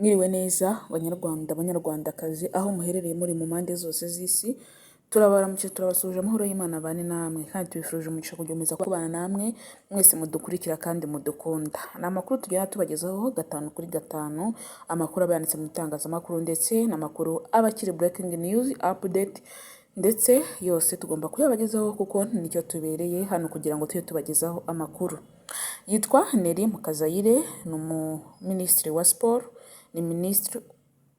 Mwiriwe neza banyarwanda, banyarwandakazi, aho muherereye muri mu mpande zose z'isi, turabaramukije, turabasuhuje, amahoro y'Imana abane namwe, kandi tubifurije umugisha gukomeza kubana namwe mwese mudukurikira kandi mudukunda. Ni amakuru tugenda tubagezaho gatanu kuri gatanu, amakuru aba yanditse mu itangazamakuru ndetse n'amakuru aba akiri breaking news update, ndetse yose tugomba kuyabagezaho kuko nicyo tubereye hano kugira ngo tujye tubagezaho amakuru. Yitwa Nelly Mukazayire, ni umuminisitiri wa siporo, ni Minisitiri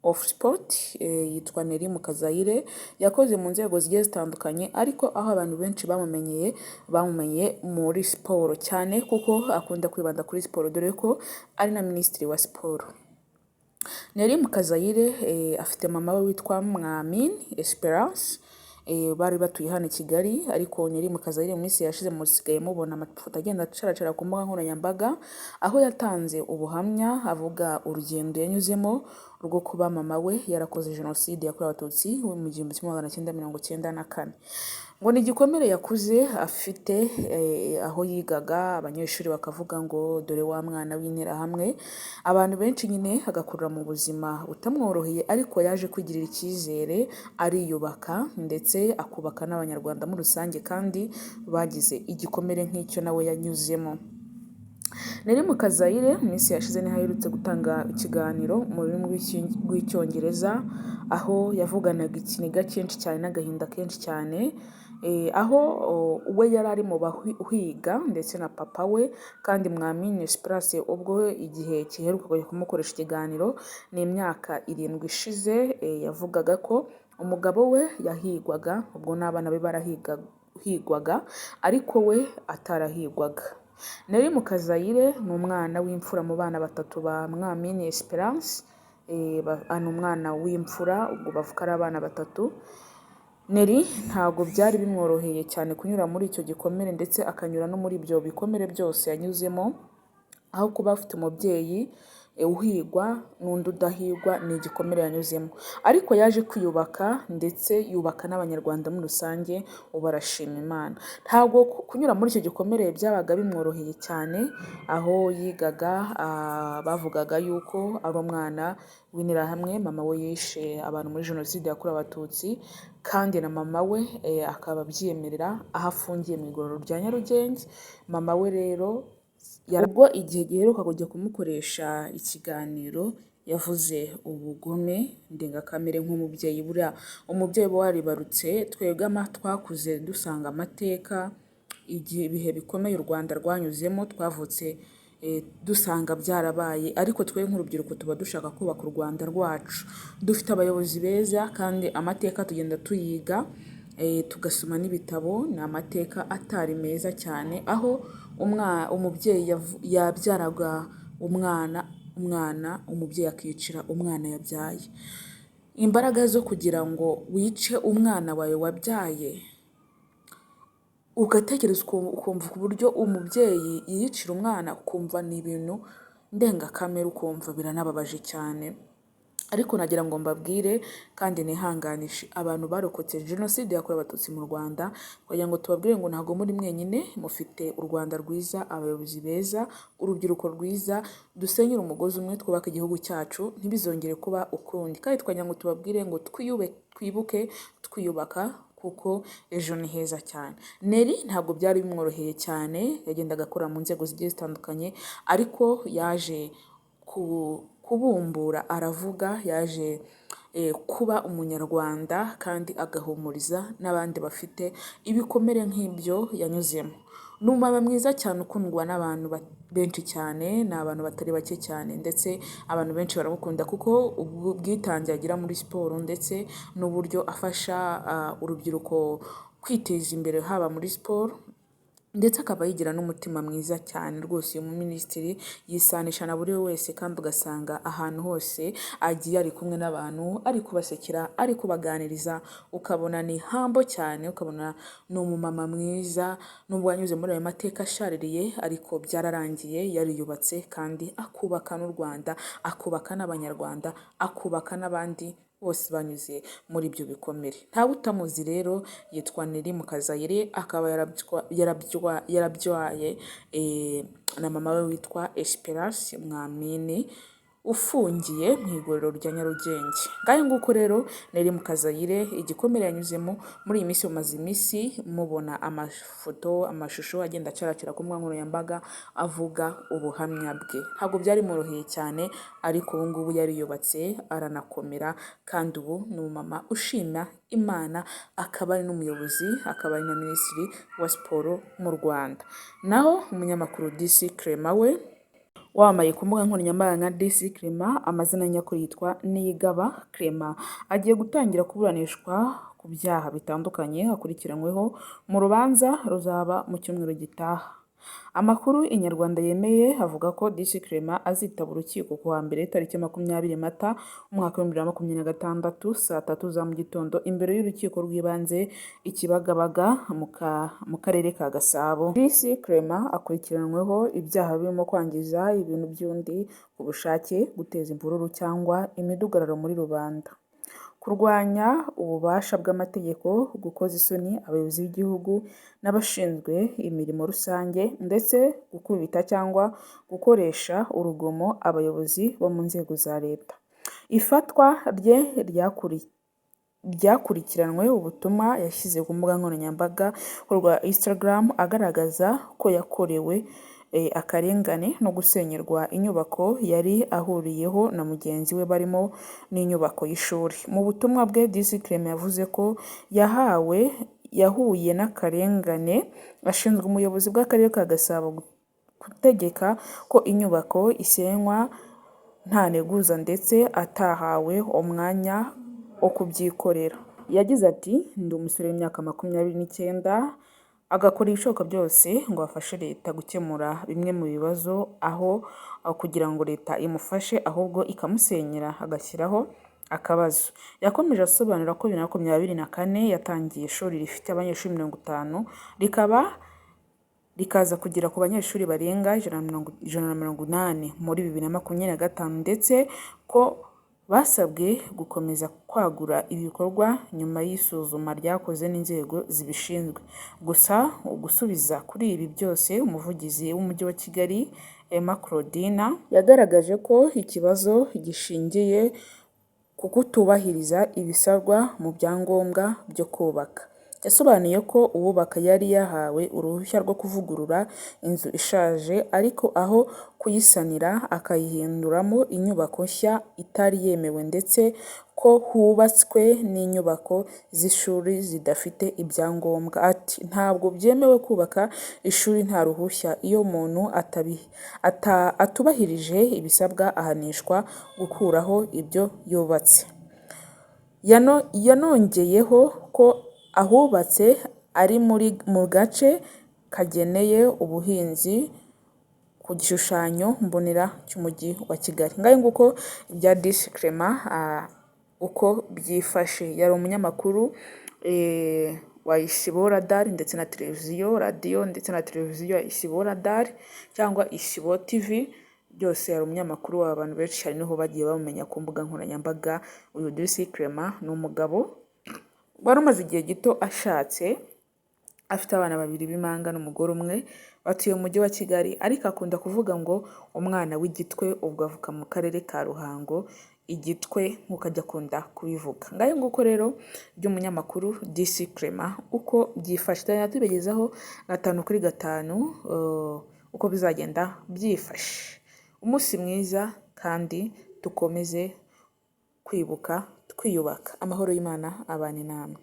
of Sport, yitwa Nelly Mukazayire, yakoze mu nzego zigiye zitandukanye, ariko aho abantu benshi bamumenyeye, bamumenyeye muri siporo cyane kuko akunda kwibanda kuri siporo, dore ko ari na minisitiri wa siporo. Nelly Mukazayire afite mama we witwa Mwamini Esperance, bari batuye hano i Kigali, ariko Nelly Mukazayire mu minsi yashize musigaye mubona amafoto agenda acaracara ku mbuga nkoranyambaga, aho yatanze ubuhamya avuga urugendo yanyuzemo rwo kuba mama we yarakoze Jenoside yakorewe Abatutsi mu 1994. Ngo ni igikomere yakuze afite, aho yigaga abanyeshuri bakavuga ngo dore wa mwana w'interahamwe, abantu benshi nyine agakurira mu buzima butamworoheye, ariko yaje kwigirira icyizere ariyubaka ndetse akubaka n'Abanyarwanda muri rusange kandi bagize igikomere nk'icyo nawe yanyuzemo. Nelly Mukazayire mu minsi yashize niho aherutse gutanga ikiganiro mu rurimi rw'Icyongereza, aho yavuganaga ikiniga cyinshi cyane n'agahinda kenshi cyane, aho we yari ari mu bahiga ndetse na papa we, kandi Mwamini Esperance ubwo igihe giheruka kumukoresha ikiganiro ni imyaka 7 ishize, yavugaga ko umugabo we yahigwaga, ubwo n'abana be barahigwaga, ariko we atarahigwaga. Nelly Mukazayire ni umwana w'imfura mu bana batatu ba Mwamini Esperance, ni umwana w'imfura, ubwo bavuka ari abana batatu. Nelly ntabwo byari bimworoheye cyane kunyura muri icyo gikomere ndetse akanyura no muri ibyo bikomere byose yanyuzemo, aho kuba afite umubyeyi uhigwa n'undi udahigwa, ni igikomere yanyuzemo. Ariko yaje kwiyubaka ndetse yubaka n'Abanyarwanda muri rusange, ubu arashima Imana. Ntabwo kunyura muri icyo gikomere byabaga bimworoheye cyane, aho yigaga bavugaga yuko ari umwana w'interahamwe, mama we yishe abantu muri Jenoside yakorewe Abatutsi, kandi na mama we akaba abyiyemerera aho afungiye mu igororero rya Nyarugenge. Mama we rero ubwo igihe giheruka kujya kumukoresha ikiganiro yavuze ubugome ndengakamere nk'umubyeyi, buriya umubyeyi uba waribarutse, twebwe twakuze dusanga amateka, igihe ibihe bikomeye u Rwanda rwanyuzemo, twavutse dusanga byarabaye, ariko twe nk'urubyiruko tuba dushaka kubaka u Rwanda rwacu. Dufite abayobozi beza kandi amateka tugenda tuyiga, tugasoma n'ibitabo, ni amateka atari meza cyane, aho umubyeyi yabyaraga umwana, umwana umubyeyi akicira umwana yabyaye. Imbaraga zo kugira ngo wice umwana wawe wabyaye, ugatekereza ukumva uburyo umubyeyi yiyicira umwana, ukumva ni ibintu ndengakamere, ukumva biranababaje cyane. Ariko nagira ngo mbabwire kandi nihanganishe abantu barokotse Jenoside yakorewe Abatutsi mu Rwanda, kugira ngo tubabwire ngo ntabwo muri mwenyine, mufite u Rwanda rwiza, abayobozi beza, urubyiruko rwiza, dusenyere umugozi umwe twubake igihugu cyacu, ntibizongere kuba ukundi. Kandi twagira ngo tubabwire ngo twibuke twiyubaka kuko ejo ni heza cyane. Nelly ntabwo byari bimworoheye cyane, yagendaga akora mu nzego zigiye zitandukanye, ariko yaje kubumbura aravuga, yaje kuba Umunyarwanda kandi agahumuriza n'abandi bafite ibikomere nk'ibyo yanyuzemo. Ni umumama mwiza cyane ukundwa n'abantu benshi cyane, ni abantu batari bake cyane, ndetse abantu benshi baramukunda kuko ubwitange agira muri siporo ndetse n'uburyo afasha urubyiruko kwiteza imbere haba muri siporo, ndetse akaba yigira n'umutima mwiza cyane rwose. Uyu muminisitiri yisanisha na buri wese kandi ugasanga ahantu hose agiye ari kumwe n'abantu, ari kubasekera, ari kubaganiriza, ukabona ni humble cyane, ukabona ni umumama mwiza, nubwo yanyuze muri ayo mateka ashaririye, ariko byararangiye yariyubatse kandi akubaka n'u Rwanda, akubaka n'Abanyarwanda, akubaka n'abandi bose banyuze muri ibyo bikomere. Ntawe utamuzi rero, yitwa Nelly Mukazayire, akaba yarabyaye na mama we witwa Esperance Mwamini. ufungiye mu igororero rya Nyarugenge. Ngahe nguko rero Nelly Mukazayire igikomere yanyuzemo muri iyi minsi. Mumaze iminsi mubona amafoto, amashusho agenda acaracira ku mbuga nkoranyambaga avuga ubuhamya bwe. Ntabwo byari bimworoheye cyane, ariko ubu ngubu yariyubatse aranakomera, kandi ubu ni umumama ushima Imana, akaba ari n'umuyobozi, akaba ari na Minisitiri wa Siporo mu Rwanda. Naho umunyamakuru DC Clement we wamamaye ku mbuga nkoranyambaga nka DC Clement, amazina nyakuri yitwa Niyigaba Clement, agiye gutangira kuburanishwa ku byaha bitandukanye akurikiranyweho mu rubanza ruzaba mu cyumweru gitaha. Amakuru Inyarwanda yemeye avuga ko DC Clement azitaba urukiko ku wa mbere tariki 20 Mata umwaka wa 2026 saa 3 za mu gitondo imbere y'urukiko rw'ibanze i Kibagabaga mu karere ka Gasabo. DC Clement akurikiranyweho ibyaha birimo kwangiza ibintu by'undi ku bushake, guteza imvururu cyangwa imidugararo muri rubanda, kurwanya ububasha bw'amategeko, gukoza isoni abayobozi b'igihugu n'abashinzwe imirimo rusange, ndetse gukubita cyangwa gukoresha urugomo abayobozi bo mu nzego za leta. Ifatwa rye ryakurikiranwe ubutumwa yashyize ku mbuga nkoranyambaga rwa Instagram agaragaza ko yakorewe akarengane no gusenyerwa inyubako yari ahuriyeho na mugenzi we, barimo n'inyubako y'ishuri. Mu butumwa bwe, DC Clement yavuze ko yahawe yahuye n'akarengane, ashinzwe umuyobozi bw'akarere ka Gasabo gutegeka ko inyubako isenywa nta nteguza ndetse atahawe umwanya wo kubyikorera. Yagize ati: "Ndi umusore w'imyaka 29, agakora ibishoboka byose ngo afashe leta gukemura bimwe mu bibazo, aho kugira ngo leta imufashe ahubwo ikamusenyera agashyiraho akabazo." Yakomeje asobanura ko 2024 yatangiye ishuri rifite abanyeshuri 50, rikaba rikaza kugera ku banyeshuri barenga 180 muri 2025, ndetse ko basabwe gukomeza kwagura ibikorwa nyuma y'isuzuma ryakozwe n'inzego zibishinzwe. Gusa gusubiza kuri ibi byose, umuvugizi w'Umujyi wa Kigali Emma Claudine yagaragaje ko ikibazo gishingiye ku kutubahiriza ibisabwa mu byangombwa byo kubaka. Yasobanuye ko uwubaka yari yahawe uruhushya rwo kuvugurura inzu ishaje, ariko aho kuyisanira akayihinduramo inyubako nshya itari yemewe, ndetse ko hubatswe n'inyubako z'ishuri zidafite ibyangombwa. Ati: "Ntabwo byemewe kubaka ishuri nta ruhushya. Iyo umuntu atubahirije ibisabwa ahanishwa gukuraho ibyo yubatse." Yanongeyeho ko ahubatse ari mu gace kagenewe ubuhinzi ku gishushanyo mbonera cy'Umujyi wa Kigali. Ngayo nguko ibya DC Clement uko byifashe. Yari umunyamakuru wa Isibo Radar ndetse na televiziyo, radiyo ndetse na televiziyo ya Isibo Radar cyangwa Isibo TV byose. Yari umunyamakuru w'abantu benshi cyane, niho bagiye bamumenya ku mbuga nkoranyambaga. Uyu DC Clement ni umugabo wari umaze igihe gito ashatse, afite abana babiri b'impanga n'umugore umwe, batuye mu mujyi wa Kigali, ariko akunda kuvuga ngo umwana w'Igitwe, ubwo avuka mu karere ka Ruhango Igitwe nk'uko ajya akunda kubivuga. Ngayo nguko rero by'umunyamakuru DC Clement uko byifashe. Tuzagenda tubigezaho gatanu kuri gatanu uko bizagenda byifashe. Umunsi mwiza kandi dukomeze kwibuka twiyubaka. Amahoro y'Imana abane namwe.